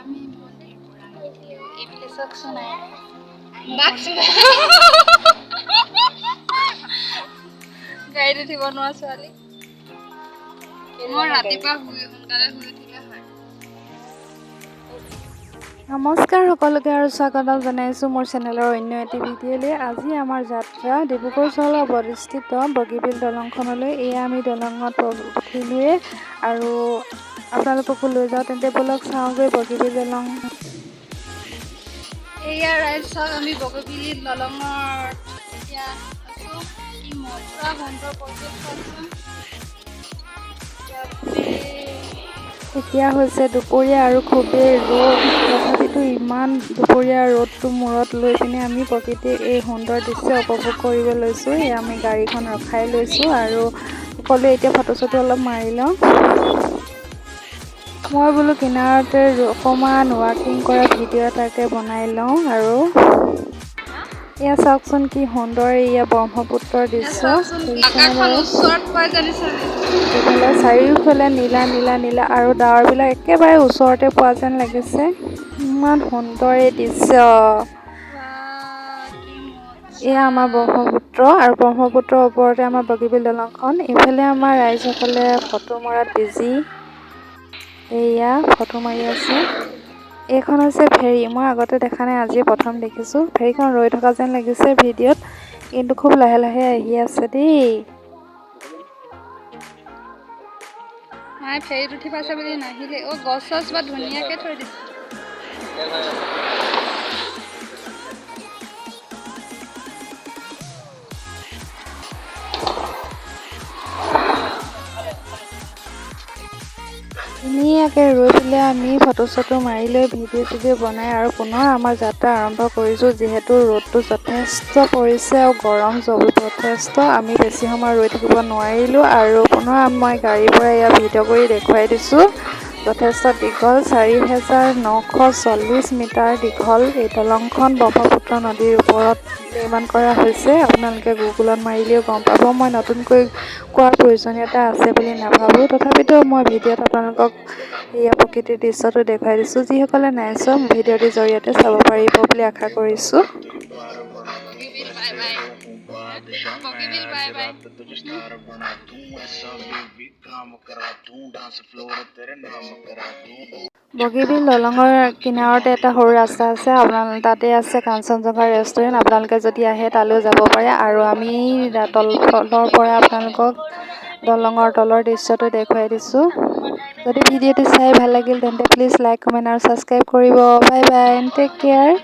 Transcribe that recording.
আমি মন্দিৰ পৰা আহিলোঁ। এইফালে চাওকচোন, বাঘ। গাড়ীত উঠিব নোৱাৰা ছোৱালী। মই ৰাতিপুৱা শুই সোনকালে শুই উঠিলে হয়। নমস্কাৰ সকলোকে আৰু স্বাগতম জনাইছোঁ মোৰ চেনেলৰ অন্য এটি ভিডিঅ'লৈ। আজি আমাৰ যাত্ৰা ডিব্ৰুগড় চহৰৰ অৱস্থিত বগীবিল দলংখনলৈ। এয়া আমি দলঙত উঠিলোৱে আৰু আপোনালোককো লৈ যাওঁ তেন্তে। ব'লক, চাওঁগৈ বগীবিল দলং। এয়া ৰাইজ, চাওক, আমি বগীবিল দলঙত এতিয়া আছোঁ। কি মজা সুন্দৰ পৰিৱেশ, চাওকচোন। বাপৰে। এতিয়া হৈছে দুপৰীয়া আৰু খুবেই ৰ'দ। তথাপিতো ইমান দুপৰীয়া ৰ'দটো মূৰত লৈ পিনে আমি প্ৰকৃতিৰ এই সুন্দৰ দৃশ্য উপভোগ কৰিব লৈছোঁ। এয়া আমি গাড়ীখন ৰখাই লৈছোঁ আৰু সকলোৱে এতিয়া ফটো চটো অলপ মাৰি লওঁ। মই বোলো কিনাৰতে অকণমান ৱাকিং কৰা ভিডিঅ' এটাকে বনাই লওঁ। আৰু এয়া চাওকচোন, কি সুন্দৰ এয়া ব্ৰহ্মপুত্ৰৰ দৃশ্য, চাওকচোন, দেখিছেনে আকাশখন বাৰু? ওচৰত পাই জানিছেনে? এইফালে চাৰিওফালে নীলা নীলা নীলা আৰু ডাৱৰবিলাক একেবাৰে ওচৰতে পোৱা যেন লাগিছে। ইমান সুন্দৰ এই দৃশ্য। বাহ, কি মজা। এয়া আমাৰ ব্ৰহ্মপুত্ৰ আৰু ব্ৰহ্মপুত্ৰৰ ওপৰতে আমাৰ বগীবিল দলংখন। এইফালে আমাৰ ৰাইজসকলে ফটো মৰাত বিজি। এয়া ফটো মাৰি আছে। এইখন হৈছে ফেৰী। মই আগতে দেখা নাই, আজিয়ে প্ৰথম দেখিছোঁ। ফেৰীখন ৰৈ থকা যেন লাগিছে ভিডিঅ'ত, কিন্তু খুব লাহে লাহে আহি আছে দেই। মায়ে ফেৰীত উঠি পাইছে বুলি নাহিলে। অ' গছ চছ বৰ ধুনীয়াকৈ থৈ দিছে। ধুনীয়াকৈ ৰৈ পেলাই আমি ফটো চটো মাৰি লৈ, ভিডিঅ' চিডিঅ' বনাই আৰু পুনৰ আমাৰ যাত্ৰা আৰম্ভ কৰিছোঁ। যিহেতু ৰ'দটো যথেষ্ট পৰিছে আৰু গৰম যথেষ্ট, আমি বেছি সময় ৰৈ থাকিব নোৱাৰিলোঁ। আৰু পুনৰ মই গাড়ীৰ পৰা এয়া ভিডিঅ' কৰি দেখুৱাই দিছোঁ। যথেষ্ট দীঘল, 4940 মিটাৰ দীঘল এই দলংখন ব্ৰহ্মপুত্ৰ নদীৰ ওপৰত নিৰ্মাণ কৰা হৈছে। আপোনালোকে গুগলত মাৰিলেও গম পাব। মই নতুনকৈ কোৱাৰ প্ৰয়োজনীয়তা আছে বুলি নাভাবোঁ। তথাপিতো মই ভিডিঅ'ত আপোনালোকক এয়া প্ৰকৃতিৰ দৃশ্যটো দেখুৱাই দিছোঁ। যিসকলে নাই চোৱা, ভিডিঅ'টিৰ জৰিয়তে চাব পাৰিব বুলি আশা কৰিছোঁ। Bogibeel bye bye, Bogibeel bye bye. काम करा दूं, डांस फ्लोर तेरे नाम करा दूं। বগীবিল দলঙৰ কিনাৰতে এটা সৰু ৰাস্তা আছে আপোনালোক, তাতে আছে কাঞ্চনজংঘা ৰেষ্টুৰেণ্ট। আপোনালোকে যদি আহে, তালৈও যাব পাৰে। আৰু আমি তলৰ পৰা আপোনালোকক দলঙৰ তলৰ দৃশ্যটো দেখুৱাই দিছোঁ। যদি ভিডিঅ'টো চাই ভাল লাগিল, তেন্তে প্লিজ লাইক, কমেণ্ট আৰু ছাবস্ক্ৰাইব কৰিব। Bye bye and take care.